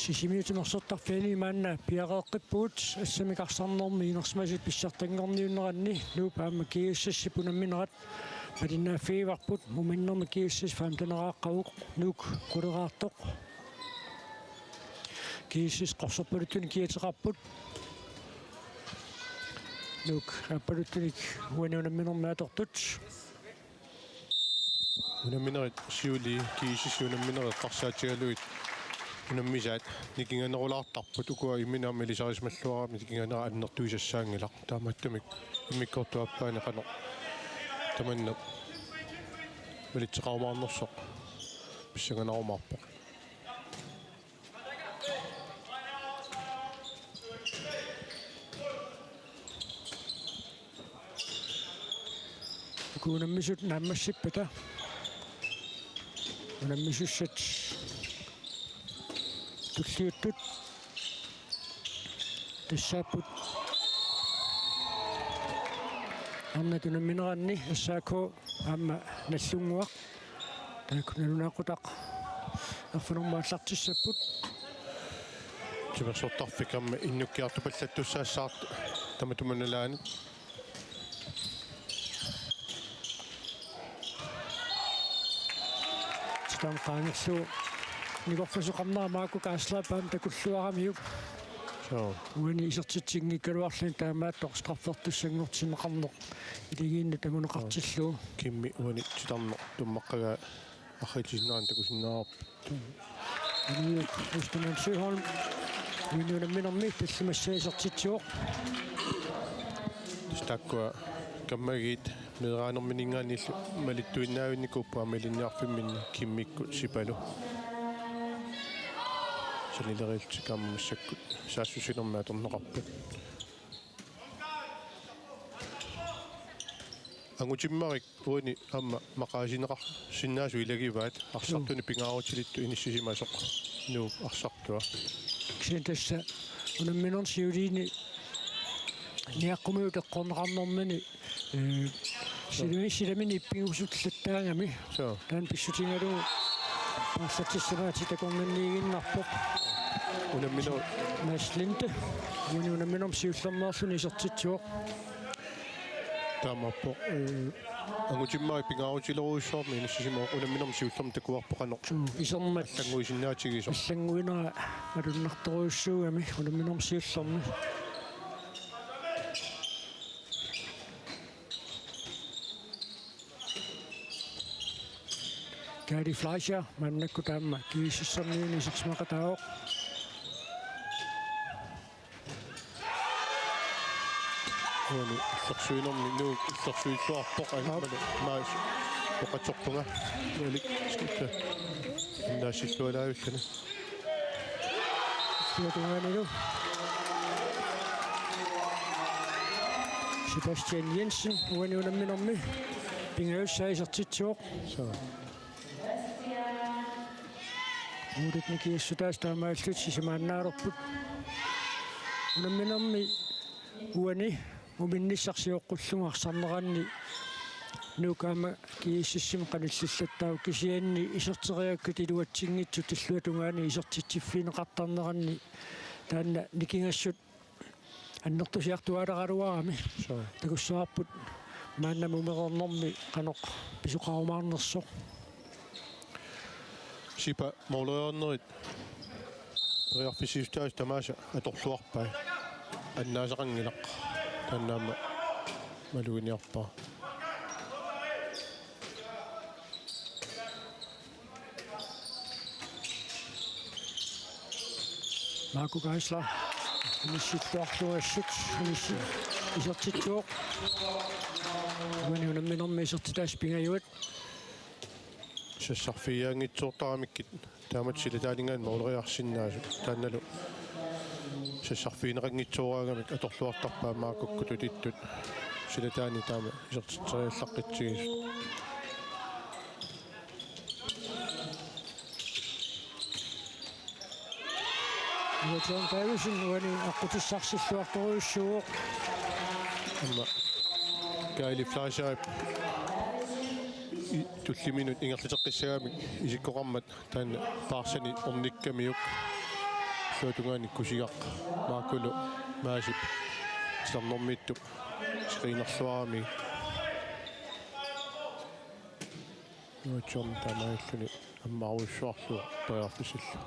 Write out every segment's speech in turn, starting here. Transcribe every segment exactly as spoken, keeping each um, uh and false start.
Sisimiut timersortarfiani maanna piareeqqippugut, assammik arsarnermi inersimasut pissartanngorniunneranni Nuup aamma GSS-ip unamminerat malinnaaffigivarput, muminnermi GSS femteneraarput, Nuuk quleraartoq. GSS qorsorpaluttunik kiateqarput. Nuuk aappaluttunik uani unamminermi atortut. Unamminerit siulii, GSS-ip unamminerit eqqarsaatigalugit unammisaat nikinganerulaartarput, ukua imminut aamma ilisarisimalluarami nikinganera annertuisassaanngilaq. Taamaattumik immikkoortup aappaani qanoq tamanna malitseqarumaarnersoq pissanganarumaarpoq. Uku unammisut naammassippata. Unammisussat tulliuttut. Tassaapput arnat unammineranni S A K aamma Nagdlunguaq. Taakku nalunaaqutaq erfanermut aallartissapput. Timersortarfik aamma innukkiartupallattussaassavarput tamatuma nalaani. Taanna qaangerlugu nikorfasoqarnera Marco Geisler aamma takulluaramiuk. Suu. Uani isertitsinngikkaluarluni taamaattoq straffertussanngortinneqarneq ilagiinnut anguneqartillugu. Kimmi uani titarneq tummaqqagaa arriitsinnaanngilaq takusinnaavarput. Uku Østermann Søholm uani unamminermi tallimassaa isertitsivoq. Tassa taakkua kammagiit meeraanermininngaanniillu malittuinnaavinnikuupput aamma ilinniarfimminni Kimmikkut Sipalu. Sanileriillutik aamma massakkut saassussinermi atorneqarput. Angutimmarik uani aamma maqaasineqarsinnaasut ilagivaat arsartunik pingaarutilittut inissisimasoq Nuup arsartua. Kisianni tassa unamminermi siuliini niaqqumigut eqqorneqarnermini, ee, silami, silaminik ippigusullattaagami. Suu. Taanna pissutigalugu paarlatissamaatit takornanniiginnarpoq. Unamminerup Mads Linde uani unamminermi siullermeerluni isertitsivoq. Taamaappoq, ee, angutimmarik pingaarutilerujussuarmik inissisimavoq, unamminermi siullermi takuarpoq qanoq. Suu, isermat allannguisinnaatigisoq. Allannguinera malunnartorujussuugami unamminermi siullermi. Kaali Fleischer maannakkut aamma GSS-ermiuni isersimaqataavoq. Uani illersuinermi Nuuk illersuilluarpoq. Aap. Aammalu Mads oqatsorpunga. Nuulik skifte. Innaassillualaavilluni. Siatungaanilu. Sebastian Jensen uani unamminermi pingajussaa isertitsivoq. Suu. Uurit nikiassutaasa taamaalillutik sisamaannaalerput. Unamminermi uani muminnissaq sioqqullugu arsarneranni Nuuk aamma GSS-imut qanillillattaavoq, kisianni iserteriakkut iluatsinngitsut illuatungaani isertitsiffigineqartarneranni taanna nikingassut annertusiartuaaleraluarami. Suu. Takussavarput maanna mumereernermi qanoq pisoqarumaarnersoq. Sipa, måleriarnerit periarfissiissutaasut tamaasa atorluarpai. Annaasaqanngilaq. Taanna aamma maluginiarpara. Marco Geisler inissilluarlugu assut inissi-, isertitsivoq. Uani unamminermi isertitaasut pingajuat. Sassarfigiaanngitsoortaramikkit taamatut silataaninngaanniit måleriarsinnaasut. Taannalu sassarfigineqanngitsooraangamik atorluartarpai Marcokkut tutittut silataani taama isertitseriallaqqitsigisut. Uatsian Davidsen uani aqqutissarsilluartorujussuuvoq. Aamma Kaali Fleischerip i-, tulliminut ingerlateqqissagamik isikkoqarmat taanna paarsani ornikkamiuk. Tungaani Kusigaq Maakulu Maasip titarnermiittup screenerluarami. Nuuk John taamaalilluni ammarujussuarlugu periarfissallugu.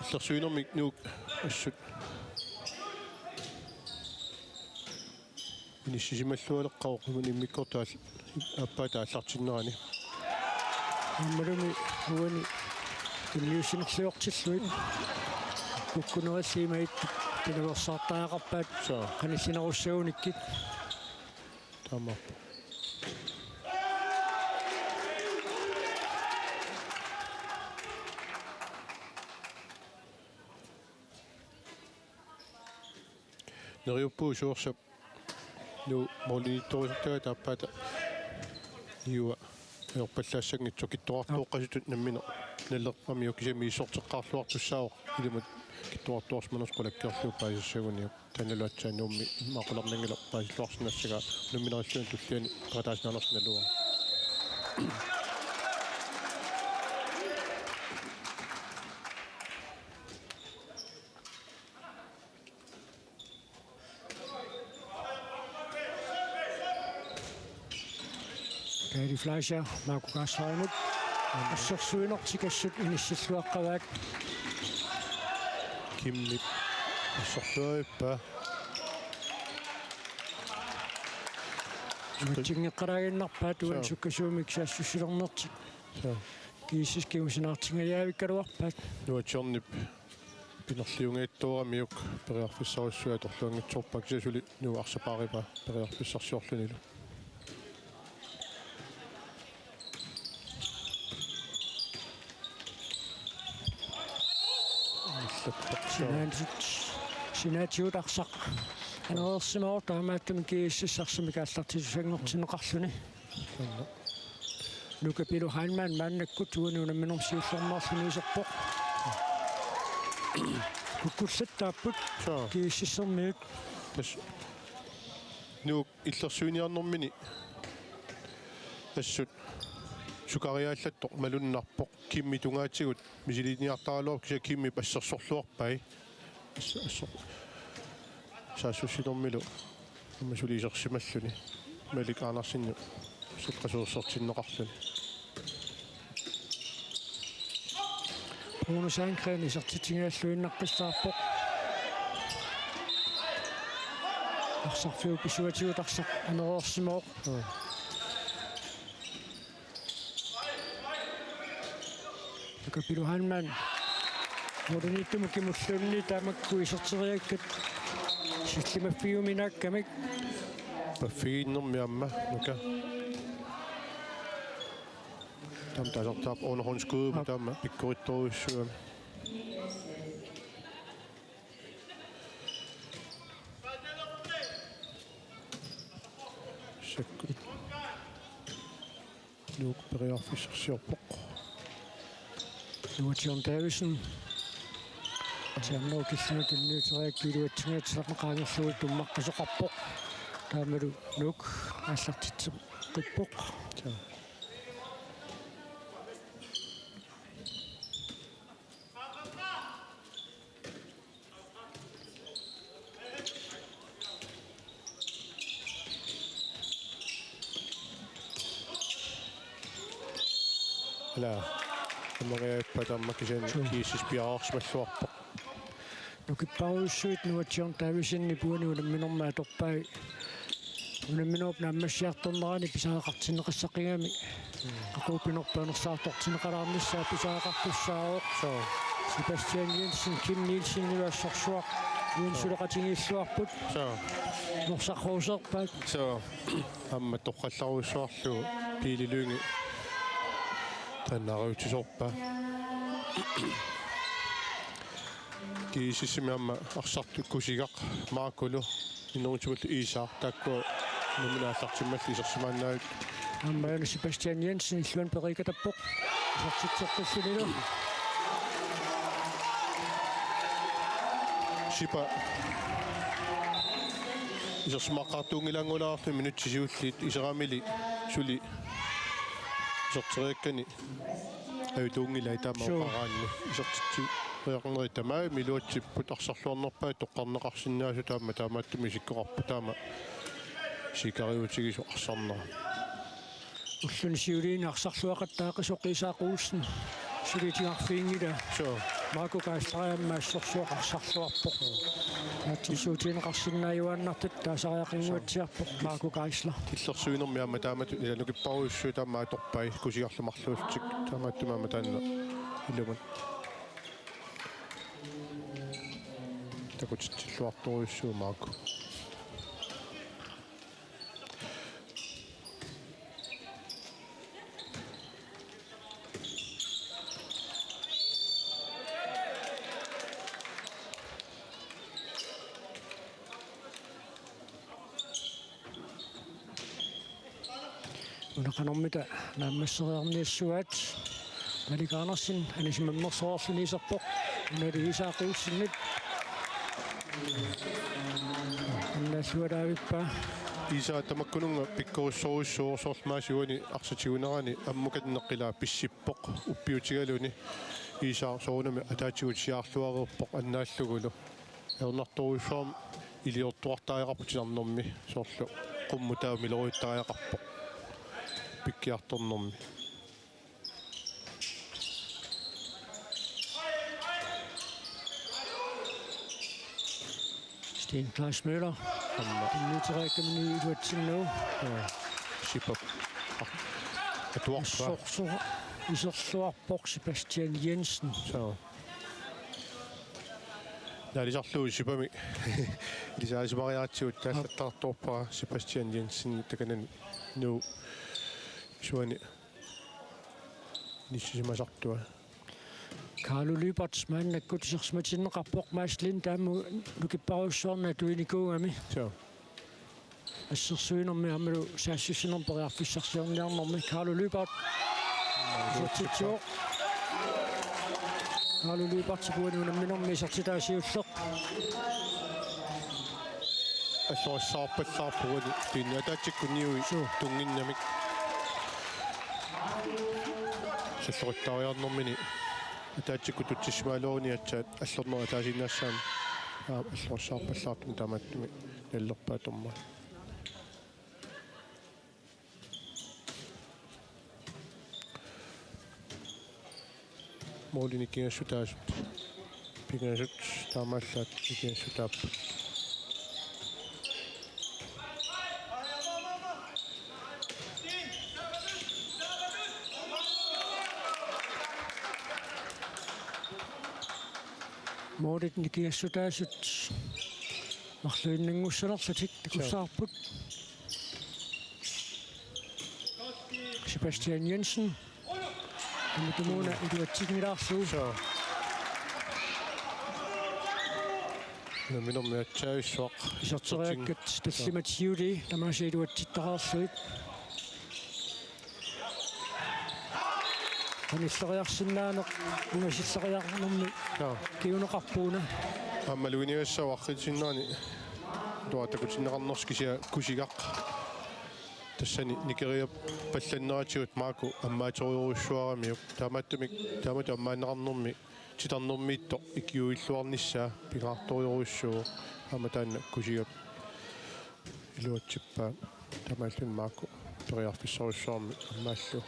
Illersuinermik Nuuk assut inissisimallualerpoq, immikkoortut aappaata aallartinnerani. Aammalumi uani tunniussinerliortillugit kukkunerilliimagit pinaveersaartariaqarpaat. Soo. Qanillinerussagunikkit. Taamaappoq. Neriuppugut Suersap Nuuk målimiittorisartagaat aappaata niua ajorpallaassanngitsoq. Kittorartuoqqasutut nammineq naleqqamiuk, kisianni misissorteqqaarluartussaavoq, ilumut kittorartuarsimanersoq qulakkeerlugu paasisassaguniuk. Taannalu aatsaat Nuummi immaqa qularnanngilaq paasilluarsinnassagaa unamminerilluni tulliani peqataasinnaanersoq naluara. Kaali Fleischer, Marco Gasheimut. Assersuinertik assut inissilluaqqavaat. Kimmip assersuippaa. Nuutsinngeqqalaaginnarpaat uani. Soo. Sukkasuumik saassussilernertik. Soo. GSS kingusinaartingajavikkaluarpaat. Nuuk Johnip pinerliungaattooramiuk periarfissarujussuaq atorluanngitsoorpaa, kisianni suli Nuuk arsaq paaripaa periarfissarsiorlunilu. Sinaatigut, sinaatigut arsaq anereersimavoq, taamaattumik GSS arsamik aallartittusanngortinneqarluni. Nuka Pilu Heilmann maannakkut uani unamminermi siullermeerluni iserpoq. Kukkullattaapput. Soo. GSS-ermiut. Tassa Nuuk illersuiniarnermini assut sukariaallattoq malunnarpoq. Kimmi tungaatigut misiliiniartaraluarpoq, kisianni Kimmip assersorluarpai. Ass-, ass-, saassussinermilu aamma suli isersimalluni. Malik Andersen sukkasuersortinneqarluni. Bruno Sandgren isertitsinngilluinnaqqissaarpoq. Arsarfiup pisuatigut arsaq anereersimavoq. Nuka Pilu Heilmann. Målimiittumut kimulluunniit taamakku iserteriakkat sillimaffigiuminaakkamik. Paffigiinnermi aamma, Nuka. Taama taasartaap underhåndsskud. Aap. Taama pikkorittorujussuugami. Sakkut. Nuuk periarfissarsiorpoq. Nuuk John Davidsen. Tiammo killuna tunniuteriaraa iluatsinngitsoq qaangerlugu tummaqqasoqarpoq. Taamalu Nuuk aallartitseqqippoq. Taa. Ila, aamma ippa taama kisianni. Suu. GSS piareersimalluarpoq. Nukipparujussuit Nuuk John Davidsenip uani unamminermi atorpai. Unamminerup naammassiartornerani pisariaqartinneqassaqigami. Aquuppinerput anersaartortinneqalaarnissaa pisariaqartussaavoq. Soo. Sebastian Jensen, Kim Nielsenilu assorsuaq uani suleqatigiilluarput. Soo. Norsaq Roserpaat. Soo. Aamma toqqallarujussuarlugu Pele Lynge taanna ariutsisoorpaa. GSS-imi aamma arsartut Kusigaq, Markulu, innersuutigullu Iisaaq, taakkua nammineq aallartimmallu isersimaannaavik. Aamma una Sebastian Jensen illuanut periikatappoq. Isertitseqqullunilu. Sipa. Isersimaqqaartuunngilaannguaarluni minutsit siulliit, iseramili suli iserteriakkani ajutuunngilai taama. Suu. Oqaraanni isertitseriarnerit tamarmik iluatsipput. Arsarluarnerpaat toqqarneqarsinnaasut aamma taamaattumik isikkoqarpoq, taama sikariutigisoq arsarnera. Ulluni siuliini arsarluaqattaaqisoq Isak Olsen suli tigarfiginngilaa. Suu. Marco Geisler aamma assorsuaq arsarluarpoq. Naatsorsuutigineqarsinnaajunnaartut taasariaqannguatsiarpoq Marco Geisler. Illersuinermi aamma taamatut ila nukipparujussuit taama atorpai kusigarlu marluullutik, taamaattumik aamma taanna ilumut takutitsilluartorujussuuvoq Marco. Una qanormita naammasseriarniassuaat. Malik Andersen anisimammersoorluni iserpoq. Unali Isak Olsenip. Annaallualaavippaa. Isak tamakkununnga pikkorissorujussuuvoq, soorlu maasiuani arsaqarnerani ammukanneq ila pissippoq uppiutigaluni. Isak soorunami ataatsigut siaarluareerpoq annaallugulu. Ajornartorujussuarmik iliortuartariaqarpoq titarnermi, soorlu qummut taava miloriuttariaqarpoq pikkiartornermi. Sten Klaas Møller. Aamma. Tunniuteriakkaminik iluatsinnagu. Jaa. Sipap. Ah. Atuarpaa. Assorsuaq iserluarpoq Sebastian Jensen. Suu. Naalisarlugu sipami. Ilisarisimariaratsigu taallattartorpaa Sebastian Jensen takanani Nuup isuani inissisimasartua. Carlo Lyberth maannakkut isersimatinneqarpoq, Mads Lind aamma nukipparujussuarnik atuinikuugami. Suu. Assersuinermi aammalu saassussinermi periarfissarsiorniarnermi Carlo Lyberth. Isertitsivoq. Carlo Lyberth uani unamminermi isertitaa siulleq. Alloriarpallaarpoq uani, tiinni ataatsikkut niui. Suu. Tunnginnamik. Alloriartaariarnermini ataatsikkut tutsissimagaluaruni aatsaat allorneq ataasiinnassaanik. Aa, alloriarpallaartumik taamaattumik nallerpaat dommerit. Målini nikingassutaasut pingasut taamaallaat nikingassutaapput. Målit nikingassutaasut marluinnanngussanerlutik takussavarput. Sebastian Jensen. Tamatumuuna iluatsinngilaarlugu. Suu. Unamminermi aatsaat issuaq. Iserteriakkat tallimat siulii tamaasa iluatsittaqarlugit. Qanilleriarsinnaaneq ungasilleriarnermi. Jaa. Kinguneqarpoq una. Aamma maluginiagassaq arriitsinnaani. Atuagaq takutinneqarnersoq kisianni kusigaq. Tassani nikeriarpallanneratigut Marco ammaatorujussuaramiuk. Taamaattumik, taamatut ammaanneqarnermi titarnermiittoq ikiuilluarnissaa pingaartorujussuuvoq. Aamma taanna kusigap iluatsippaa. Taamaalluni Marco periarfissarujussuarmik ammaallugu.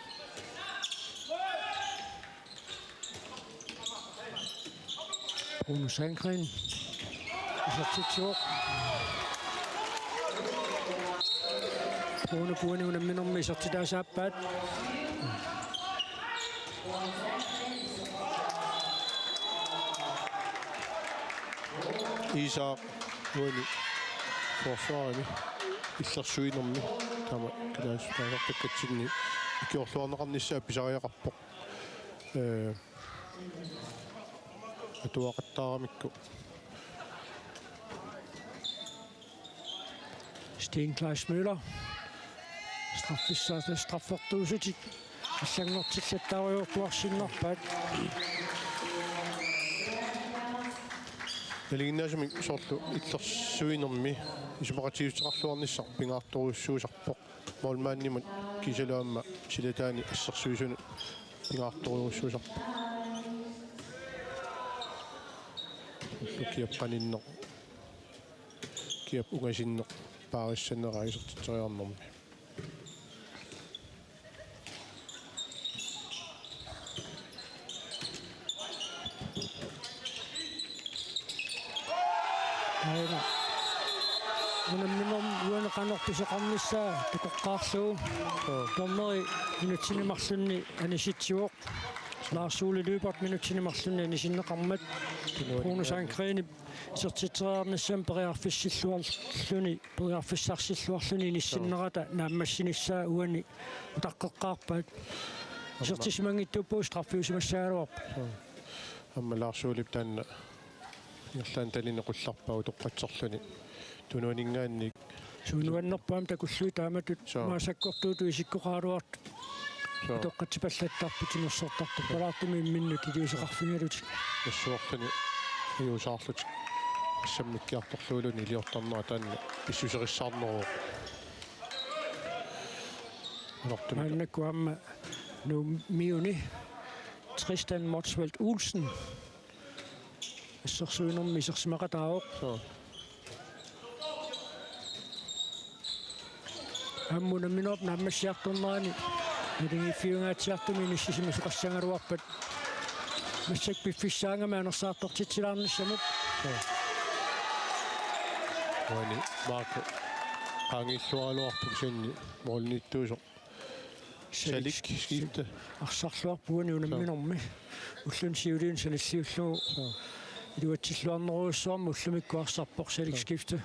Bruno Sandgreen. Isertitsivoq. Bruno uani unamminermi isertitaa saappaat. Isak uani forsvarimi illersuinermi taama kalaallisut taasartakkatsinni ikiorluarneqarnissaa pisariaqarpoq. Ee, atuaqattaaramikku. Sten Klaas Møller. Straffissaata straffertuusutik allanngortillattaarujortuarsinnarpaat. Nalinginnaasumik soorlu illersuinermi isumaqatigiissuteqarluarnissaq pingaartorujussuusarpoq. Målmandimut kiisalu aamma silataani assersuisunut pingaartorujussuusarpoq. Ullut kiap qaninneq, kiap ungasinneq paarissanera isertitseriarnermi. Aana. Unamminermi uani qanoq pisoqarnissaa takoqqaarlugu. Joo. Dommeri minutsini marlunni anisitsivoq. Lars Ole Lyberth minutsini marlunni anisinneqarmat. Bruno Sandgreenip isertitseriarnissamut periarfissilluarluni, periarfissarsilluarluni inissinnerata naammassinissaa uani utaqqeqqaarpaat. Isertissimanngitsuuppugut straffiusimassagaluarpoq. Aamma Lars Olep taanna ingerlaannaq talini qullarpaa utoqqatserluni. Tunuaninngaanniit. Suut nuannerpaamik takullugit taamatut. Soo. Maasakkortuutut isikkoqaraluartut. Soo. Utoqqatsipallattarput timersortartuppalaartumik imminnut iliuuseqarfigalutik. Nassuarluni iusaarlutik. Sammikkiartorluuluni iliortarnera taanna pissuserissaarneruvoq. Anortumik. Maannakkut aamma Nuummiuni Tristan Motzfeldt Olsen. Assersuinermi isersimaqataavoq. Soo. Aamma unamminerup naammassiartornerani naligiiffiungaatsiartumik inissisimasoqassagaluarpat. Massakkut piffissaagami anersaartortitsilaarnissamut. Soo. Uani Marco qaangiilluaraluarpoq kisianni målimiittuusoq. Salik skifte. Arsarluarpoq uani unamminermi. Ulluni siuliini sanilliullugu. Soo. Iluatsilluarnerujussuarmik ullumikkut arsarpoq Salik skifte.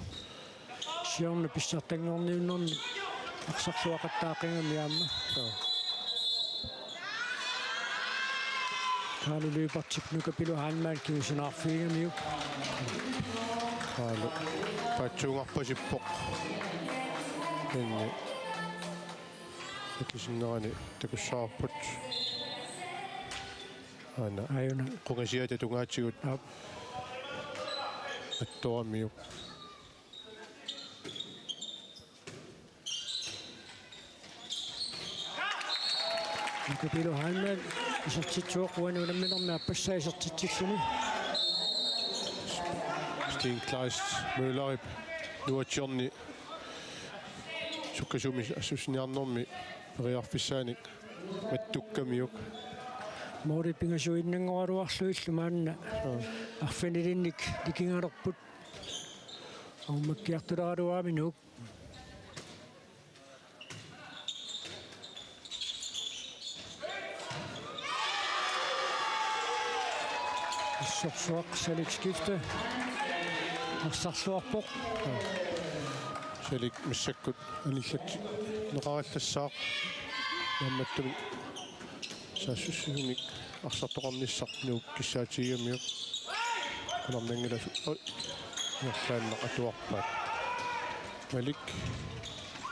Siorna pissartanngorniunnerni arsarluaqattaaqigami aamma. Soo. Carlo Lyberthip Nuka Pilu Heilmann kingusinnerfigigamiuk. Carlo. Paatsuungarpasippoq. Inni. Akisinnerani takussavarput. Aana. Aajuna. Qungasiata tungaatigut. Aap. Attoramiuk. Nuka Pilu Heilmann isertitsivoq uani unamminermi aappassaa isertitsilluni. Steen Kleist Møllerip nuatsiorni sukkasuumik assussiniarnermi periarfissaanik mattukkamiuk. Måli pingasuinnanngoraluarlugillu maanna. Aa. Arfinilinnik nikingalerput. Aummakkiartuleraluarami Nuuk. Assorsuaq Salik skifte. Arsarluarpoq. Salik massakkut anillatsinneqarallassaaq. Naammattumik saassussinermik arsartoqarnissaq Nuuk kissaatigigamiuk. Qunarnanngilasu. Oj. Ingerlaannaq atuarpaat. Malik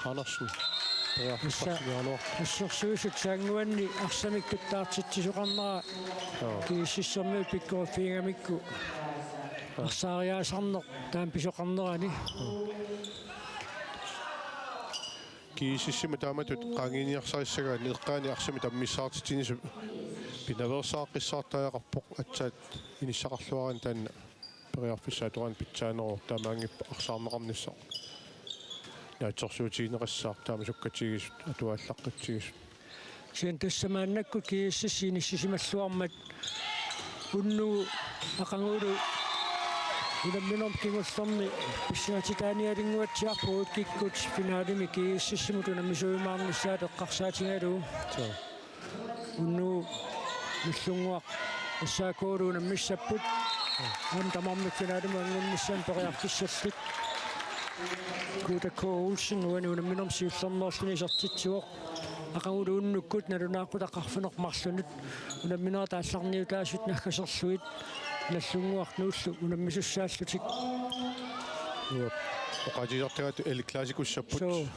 Andersen. Periarfissarsinnaaneruvoq. Assorsuisut saannguanni arsamik tuttaartitsisoqarnera. Joo. GSS-ermiut pikkoriffigigamikku. Joo. Arsaariaasarneq taama pisoqarnerani. GSS-imut taamatut qaangiiniarsarissagaanni eqqaani arsamik tammissaartitsinissaq pinaveersaqqissaartariaqarpoq aatsaat inissaqarluaraanni taanna periarfissaq atugaanni pitsaaneruvoq taamaanngippat arsaarneqarnissaq. Naatsorsuutigineqassaaq taama sukkatigisut atuallaqqissagisut. Kisianni tassa maannakkut GSS inissisimalluarmat unnugu aqagulu unamminermi kingullermi pissangatitaanialinnguatsiarpugut kikkut finalemi GSS-imut unammisuujumaarnissaat eqqarsaatigalugu. Soo. Unnugu Nagdlunguaq S A K-lu unammissapput. Aamma tamarmik finalimut angunnissaannik periarfissallit. Kuuta K. Olsen uani unamminermi siullermeerluni isertitsivoq. Aqagulu unnukkut nalunaaqutaq arfineq-marlunut unamminerat aallarniutaasut naggaserlugit Nagdlunguaq Nuullu unammisussaallutik. Uap. Oqaatigisartagaat El Clasicosapput. Soo.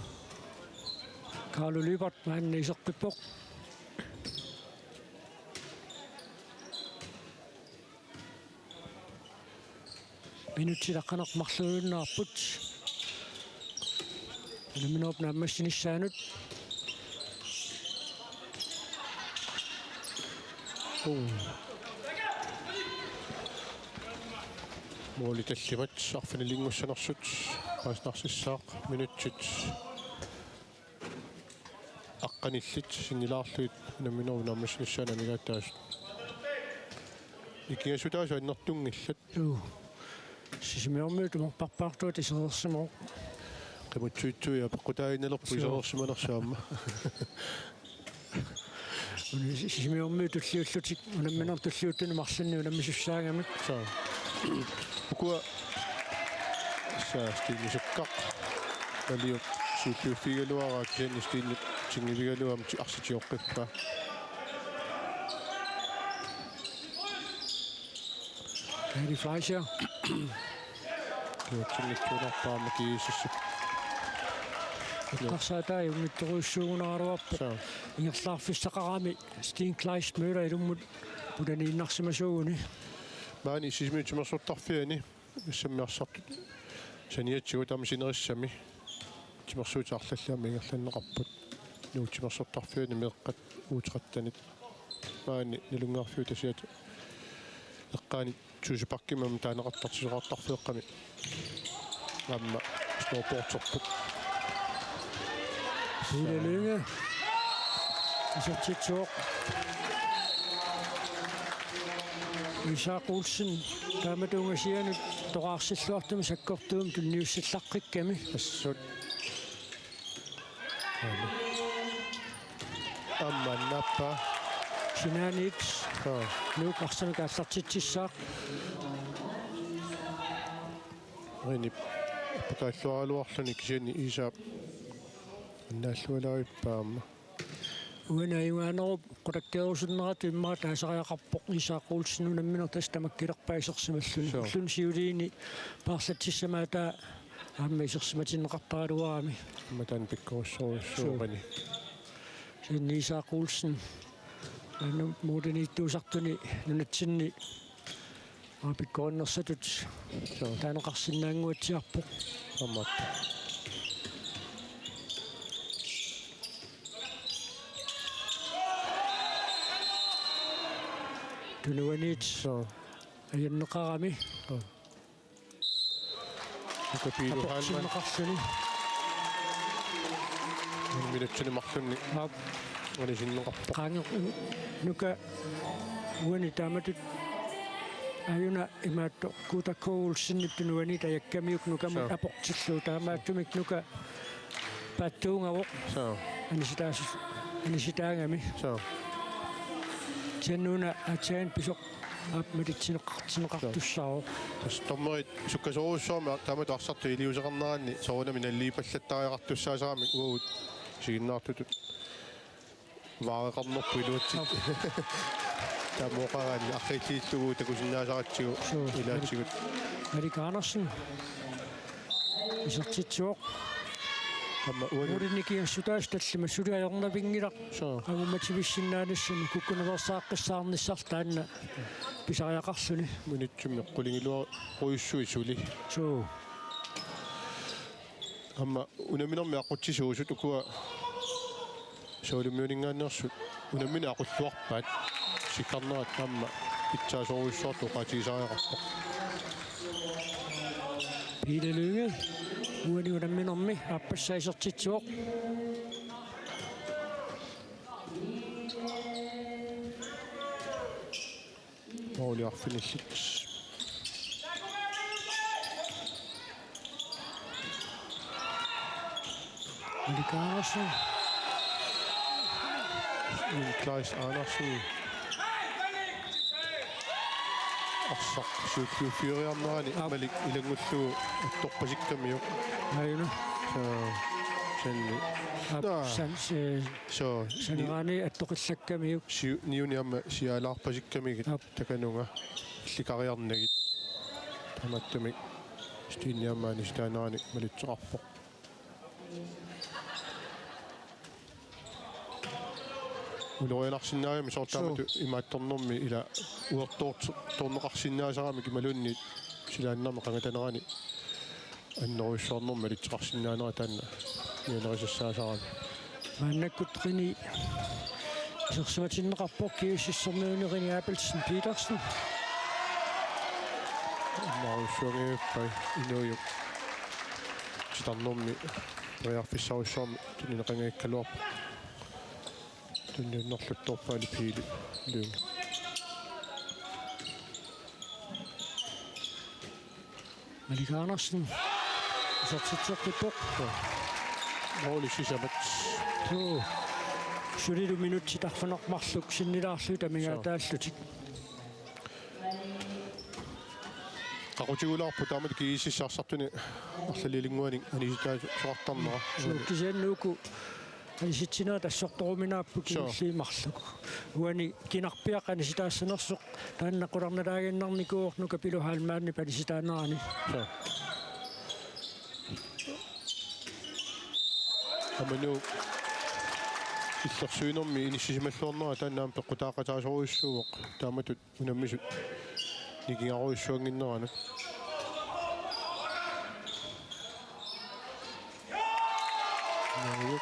Carlo Lyberth maanna iseqqippoq. Minutsit aqqaneq-marluinnarput. Unamminerup naammassinissaanut. Uu. Måli tallimat arfinilinngussanersut paasinarsissaaq, minutsit aqqanillit sinnilaarlugit unamminerup naammassinissaanut amigaataasut. Ikigassutaasut annertunngillat. Juu. Sisimiormiut tumorparpaartuata isereersimavoq. Qimuttuitsui apeqqutaaginnalerput. Suu. Isereersimanersoq aamma. Una si-, Sisimiormiut tulliullutik unammineq tulliuttuni marlunnik unammisussaagami. Suu. Ukua. Tassa Stine Sukkaq. Naliup siulliuffigigaluaraa kisianni Stine tingivigaluam ti-, arsaq tioqqippaa. Kaali Fleischer. Kiuatsinngitsuunerpaamik kiisissuk. Eqqarsaataajunngitsorujussuugunaraluarpoq. Suu. Ingerlaarfissaqarami Stine Kleist Møller ilummut pulaniinnarsimasuuguni. Maani Sisimiut timersortarfiani. Issammiarsartut saniatigut taama sinerissami. Timersuutit arlallit aamma ingerlanneqarput. Nuup timersortarfiani meeqqat U tretten-it. Maani Nalunnguarfiup tasiata eqqaani Tuusuparkimmi aamma taaneqartartitsisoqartarfiup qami. Aamma snowboarderput. Pele Lynge. Isertitsivoq. Isak Olsen. Taamatut ungasianut toqqarsilluartumik sakkortuumik tunniussillaqqikkami. Assut. Aamma annaappaa. Sinaaniit. Suu. Nuuk arsamik aallartitsissaaq. Rinip appakaalluaraluarluni kisianni Isak annaallualaarpaa aamma. Uani ajugaanerup qulakkeerusunneratut immaqa taasariaqarpoq Isak Olsen unammineq tassa tamakkilerpaa isersimalluni. Suu. Ulluni siuliini paarlatsissamaattoq aamma isersimatinneqartaraluarami. Aamma taanna pikkorissorujussuuvoq. Suu. Kisianni Isak Olsen. Aamma moodiniittuusartuni nunatsinni. Aa, pikkorinnersatut. Suu. Taaneqarsinnaannguatsiarpoq. Aamma. Tunuaniit. Suu. Ajanneqarami. Suu. Nuka Piilu Haanman. Aportinneqarluni. Minutsini marlunni. Aap. Anisinneqarpoq. Qaange-, Nuka uani taamatut ajuna imaattoq Kuuta K. Olsenip tunuaniit ajakkamiuk Nukamut. Suu. Aportillugu taamaattumik Nuka paatsuungavoq. Suu. Anisitaasus-, anisitaagami. Suu. Kisianni una aatsaat pisoq aap malitsineqartinneqartussaavoq. Tassa dommerit sukkasoorujussuarmik taamatut arsartut iliuuseqarneranni soorunami nalliippallattariaqartussaasaramik uagut isiginnaartutut vaareqarnerput iluatsit. Aap. Taamooqaraanni arriilliillugu takusinnaasaratsigu. Suu. Ilaatigut. Malik Andersen. Isertitsivoq. Aamma uani. Uani nikingassutaasut tallimat suli ajornavinngilaq. Suu. Angummativissinnaanissamut kukkunaveersaaqqissaarnissarlu taanna pisariaqarluni. Minutsimik qulingiluarujussuit suli. Suu. Aamma unamminermi aqutsisuusut ukua soorlu Umiuninngaanneersut unammineq aqulluarpaat, sikkarnerat aamma pitsaasorujussuartut oqaatigisariaqarpoq. Pele Lynge uani unamminermi aappassaa isertitsivoq. Måli arfinillit. Malik Andersen. Niklas Andersen. Arsaq siulliuffigiinnarnerani. Aap. Malik ilanngullugu attorpasikkamiuk. Aajuna. Suu, sanni. Aap, taa. San-, se-, suu, ni-, saneraani attoqillakkamiuk. Siu-, niuni aamma siaalaarpasikkamigit. Aap. Takanunga illikariarnagit. Taamaattumik Stine aamma anisitaanerani malitseqarpoq. Ulorianarsinnaagami soorlu. Suu. Taamatut imaattornermi ila uertoortorneqarsinnaasaramik imaluunniit silaannarmi qangatanerani annerujussuarnermi alitseqarsinnaanera taanna mianerisassaasarami. Maannakkut Reni isersimatinneqarpoq, G S S-ermiuni Reni Abelsen Petersen. Annerujussuanngippai inuup titarnermi periarfissarujussuarmik tunineqanngikkaluarpoq. Tunniunnerluttorpaali Pele Lynge. Malik Andersen. Isertitseqqippoq. Måli sisamat. Suu. Sulilu minutsit arfineq-marluk sinnilaarlugit amigaataallutik. Qaqutigulaarpoq taamatut G S S arsartuni arlalilinnguanik anisitaasoqartarnera. Suu, kisianni uku anisitsinerit assortoruminaapput. Suu. Kingulliit marluk. Uani kinarpiaq anisitaassanersoq taanna qularnalaaginnarnikuuvoq, Nuka Pilu Heilmannip anisitaanerani. Suu. Aamma Nuuk illersuinermi inissisimalluarnera taanna aamma peqqutaaqataasorujussuuvoq. Taamatut unammisut nikingarujussuannginneranut. Nuuk.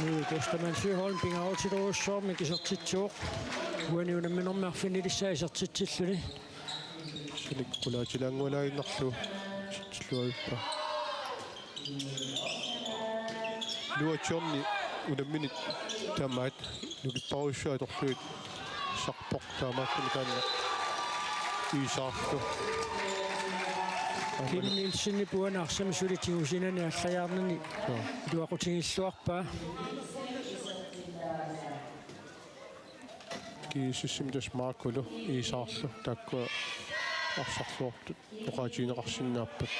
Nuuk Ostermann Søholm pingaarutilerujussuarmik isertitsivoq. Uani unamminermi arfinilissaa isertitsilluni. Sunik qulaatilaanngualaaginnarlugu isertilluarpaa. Nuuk Johnny unammineq tamaat nukipparujussuaq atorlugit sarpoq taamaattumi taanna Iisaarlu. Kim Nielsenip uani arsami suli tigusinani allajaarnani. Joo. Iluaqutigilluarpaa. G S S-imi tassa Markulu Iisaarlu taakkua arsarluartut oqaatigineqarsinnaappat.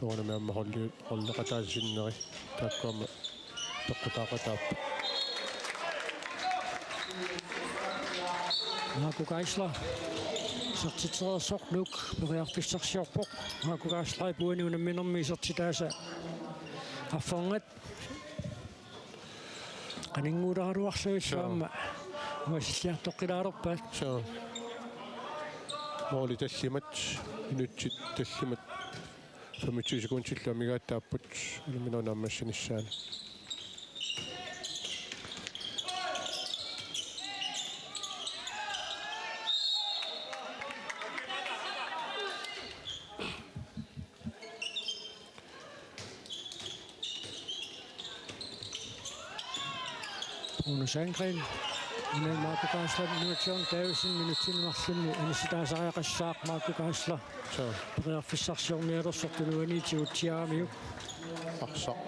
Soorunami aamma holdi-, holdeqataasinneri taakkua aamma peqqutaaqataapput. Marco Geisler. Isertitsereersoq Nuuk periarfissarsiorpoq. Marco Geislerip uani unamminermi isertitaasa arfernat. Qaninnguuleraluarlugillu. Joo. Aamma uasilliartoqqilaalerpaat. Joo. Måli tallimat, minutsit tallimat femogtyve sekundillu amigaataapput unamminerup naammassinissaanut. Bruno Sandgreen. Imaluunniit Marco Geisler, Nuuk John Davidsen, minutsini marlunni anisitaasariaqassaaq Marco Geisler. Suu. Periarfissarsiornialersoq tunuaniit tigutsiaramiuk. Arsaq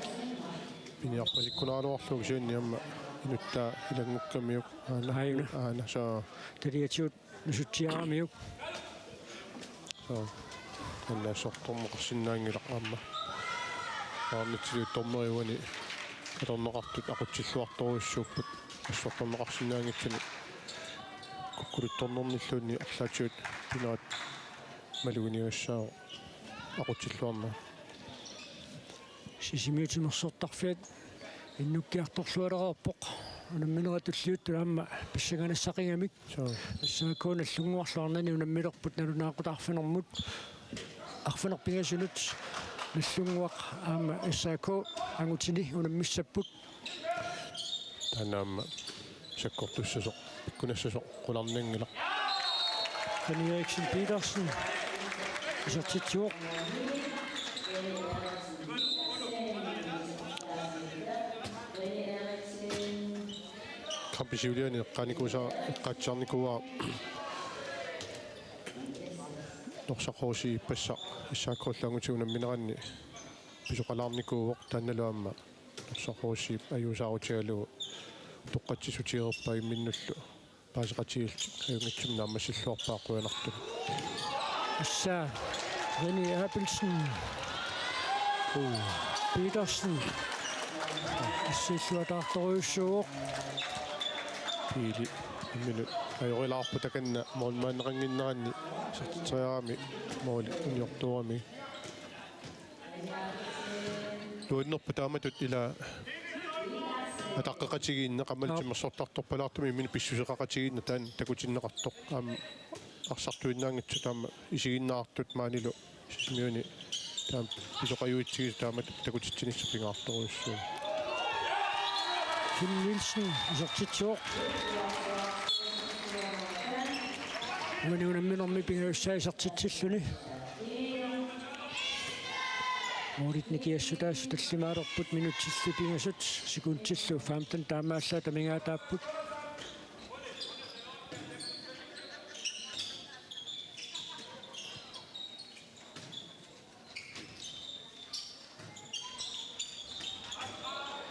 piniarpasikkunaraluarlugu kisianni aamma inuttaa ilanngukkamiuk. Aana. Aajuna. Aana, suu. Taliatigut nusutsiaramiuk. Suu. Taanna assortorneqarsinnaanngilaq aamma. Aarnitsiliut dommeri uani atorneqartut aqutsilluartorujussuupput. Assortorneqarsinnaanngitsuni kukkuluttornernilluunniit arlaatigut pinerat maluginiagassaavoq aqutsilluarneq. Sisimiut Timersortarfiat innukkiartorlualereerpoq. Unamminerit tulliuttut aamma pissanganassaqigamik. Suu. S A K Nagdlunguarlu arnani unammilerput nalunaaqutaq arfinermut. Arfineq-pingasunut Nagdlunguaq aamma S A K angutini unammissapput. Taanna aamma sakkortussasoq, pikkunassasoq qularnanngilaq. Rene Eriksen Petersen isertitsivoq. Kampi siuliani eqqaanikuusa-, eqqaatsiarnikuuara Norsaq H C ippassaq S A K-llu angutit unammineranni pisoqalaarnikuuvoq, taannalu aamma Norsaq H C-p ajuusaarutigalugu utoqqatsissutigereerpaa imminnullu paaseqatigiillutik ajunngitsumik naammassilluarpaa qujanartumik. Assa Rene Abelsen. Uu. Petersen. Assilluataartorujussuuvoq. Piili imminut ajorilaarpoq takanna målmandeqannginneranni isertitseriarami måli uniortuugami. Nuannerpoq taamatut ila ataqqeqatigiinneq aammalu Aap. timersortartorpalaartumik imminut pissuseqaqatigiinneq taanna takutinneqartoq aamma arsartuinnaanngitsoq taama isiginnaartut maanilu Sisimiuni taama pisoqajuitsigit taamatut takutitsinissaq pingaartorujussuuvoq. Kim Nielsen isertitsivoq. Uani unamminermi pingajussaa isertitsilluni. Målit nikiassutaasut tallimaalerput minutsillu pingasut sekundillu femten taamaallaat amigaataapput.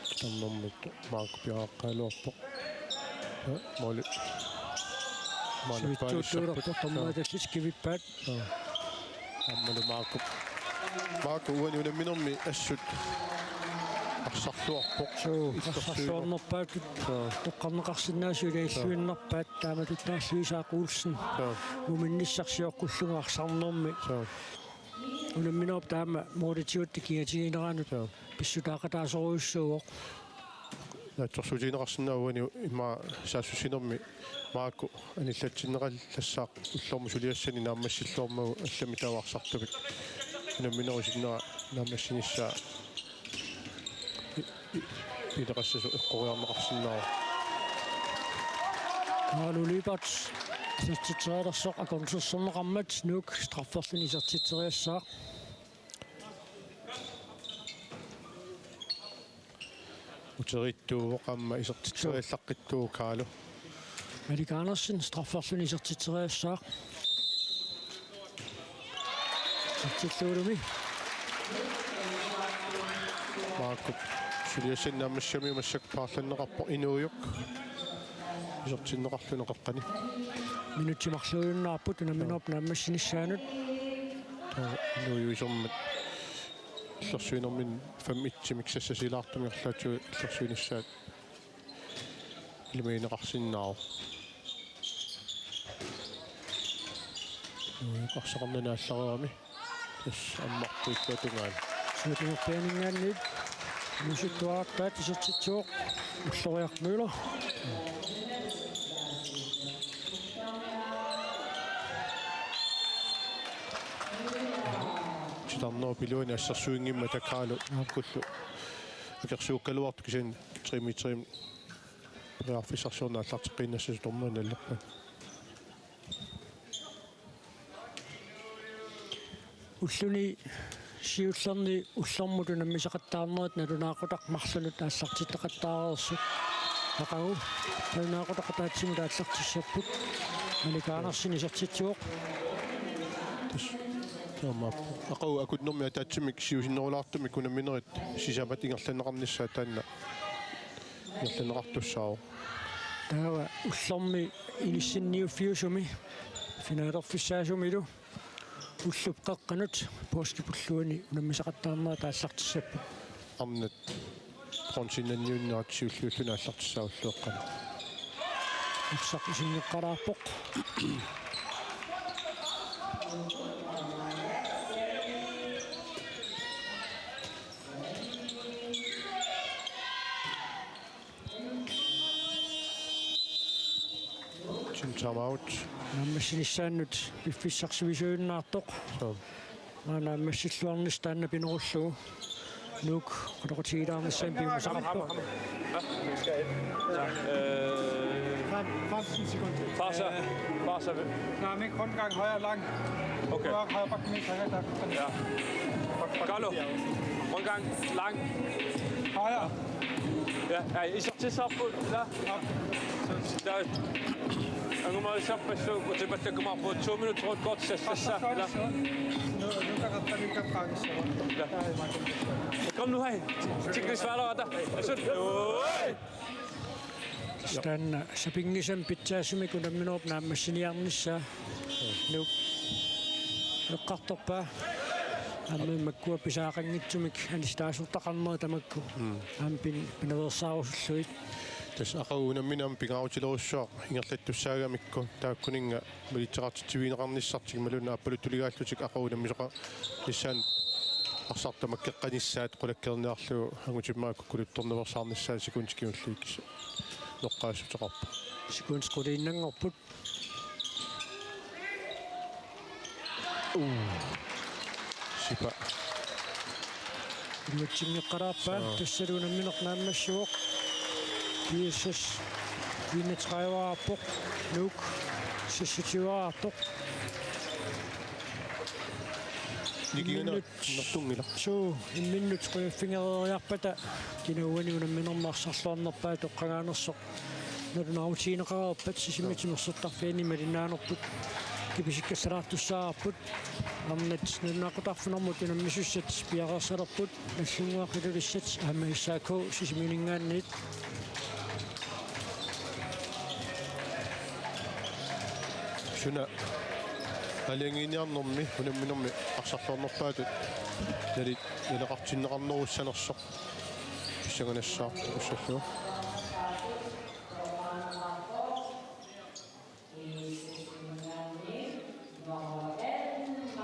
Titarnermik Mark piaqqaaluarpoq. Ja, måli. Måli Sivitsuuttuulerpoq, paalissarput. Dommerit tassa kivippaat. Ja. Aammalu Mark. Mark uani unamminermi assut arsarluarpoq. Suu, illersuineq. Arsarluarnerpaatut. Ja. Toqqarneqarsinnaasut ilaalluinnarpaat. Taamatuttaarluisaaq Olsen. Ja. Muminnissarsioqqullugu arsarnermi. Ja. Unamminerup taama målitigut kigatigineranut Joo. pissutaaqataasorujussuuvoq. Naatsorsuutigineqarsinnaavoq uani immaqa saassussinermi Maaku anillatsinneqalassaaq ullormut suliassani naammassilluarmagu allamik taava arsartumik. Unamminerup sinnera naammassinissaa pineqassasoq eqqoriarneqarsinnaavoq. Kaarlu Libert isertitserialersoq akornusersorneqarmat Nuuk strafferluni isertitseriassaaq. Uteriittuuvoq aamma isertitseriallaqqittuuvoq Kaarlu. Malik Andersen strafferluni isertitseriassaaq. Isertilluarluni. Maakup suliassani naammassigamiuk massakkut paarlanneqarpoq Inuujuk. Isertinneqarluni qeqqani. Minutsit marluujunnaarput unamminerup naammassinissaanut. Taava Inuujuk isermat. Illersuinermini fem et-imik sassasilaartumik arlaatigut illersuinissaat ilimagineqarsinnaavoq. Inuujuk arsaqarnani aallarerami. Tassa ammartuilluatungaani. Suutigerpianinngaanniit inuusuttuartaat isertitsivoq Ulloriaq Møller. Titarnerup iluani assersuinngimmata Kaarlu Aap. Kukkullu akersuukkaluartoq kisianni tre meterimik periarfissarsiorneq aallarteqqiinnassasut dommerinut nallerpat. Ulluni siullerni ullormut unammisaqattaarnerit nalunaaqutaq marlunut aallartitaqattaareersut. Aqagu nalunaaqutaq ataatsimut aallartissapput. Malik Andersen isertitsivoq. Tassa. Taamaappoq. Aqagu akunnermi ataatsimik siusinnerulaartumik unamminerit sisamat ingerlanneqarnissaat taanna ingerlanneqartussaavoq. Taava ullormi inissinniuffiusumi finaalerfissaasumilu ullup qeqqanut poorskip ulluani unammisaqattaarnerat aallartissapput. Arnat bronzenniunnerat siulliulluni aallartissaaq ulloqeqqanut. Arsaq isinngeqqalaarpoq. Team timeout. Naammassinissaannut piffissaq sivisuujunnaartoq. Suu. Aa, naammassilluarnissaq taanna pinerullugu. Nuuk, qanoq tigulaarnissaanut piumasaqarpoq. Øh, femten sekunder. Farsa. Farsa. Nej, men ikke rundgang, højre lang. Okay. Højre, højre bak, mest højre, der. Ja. Bak, bak. Carlo. Rundgang, lang. Højre. Ja, ja, I så til så på. Ja. Ja. Anguma så på så, og til på så kommer på to minutter rundt godt, så, så, så. Ja. Nu, nu kan jeg, nu kan jeg faktisk så. Ja. Kom nu her. Teknisk fejl, der. Så, øj. Taanna sapinngisamik pitsaasumik unamminerup naammassiniarnissaa. Nuuk eqqartorpaa. Aamma makkua pisariaqanngitsumik anissitaasortaqarnerit tamakku. Mm. Aamma pin-, pinaveersaarusullugit. Tassa aqagu unammineq aamma pingaarutilerujussuaq ingerlattussaagamikku taakkuninnga malitseqartitsivigineqarnissartik imaluunniit aappaluttuligaallutik aqagu unammisaqarnissaannut Arsartut makkeqqanissaat qulakkeerniarlugu angutimmaakku kulittornaveersaarnissaat sekundit kingulliit noqqaassuteqarpoq. Sekundit quliinnanngorput. Uu. Sipa. Iluatsinngikkaluarpaa. Soo. Tassalu unammineq naammassivoq. P S S enogtredive-arpoq. Nuuk seksogtyve-artoq. Nikinganaq. Imminnut Nertunngilaq. Suu, imminnut qujaffigereeriarpata kina uani unamminermi arsarluarnerpaatut qangaanersoq nalunaarutigineqareerpat Sisimiut timersortarfianni malinnaanerput kipisikkassalaartussaavarput. Arnat nalunaaqutarfinermut unammisussat piareersalerput Nagdlunguaq Ilulissat aamma S A K Sisimiuninngaanniit. Suna aalajangiiniarnermi unamminermi arsarluarnerpaatut nali-, naleqartinneqarnerussanersoq pissanganassaaq ussallugu.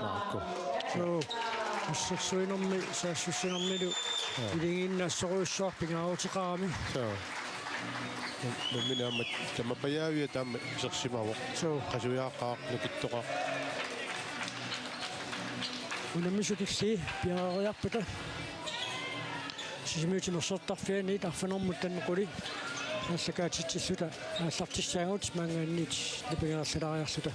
Marco. Suu, assersuinermi saassussinermilu. Joo. Iligiinnaassorujussuaq pingaaruteqarami. Suu. Nammineq aamma tamapajaavia taama isersimavoq. Suu. Qasujaaqaaq, nukittoqaaq. Unammisut illit piareeriarpata Sisimiut timersortarfianniit arfineq-marlunut quli aallakaatitsilluta aallartissaagut maanngaanniit nipangerlaariarluta.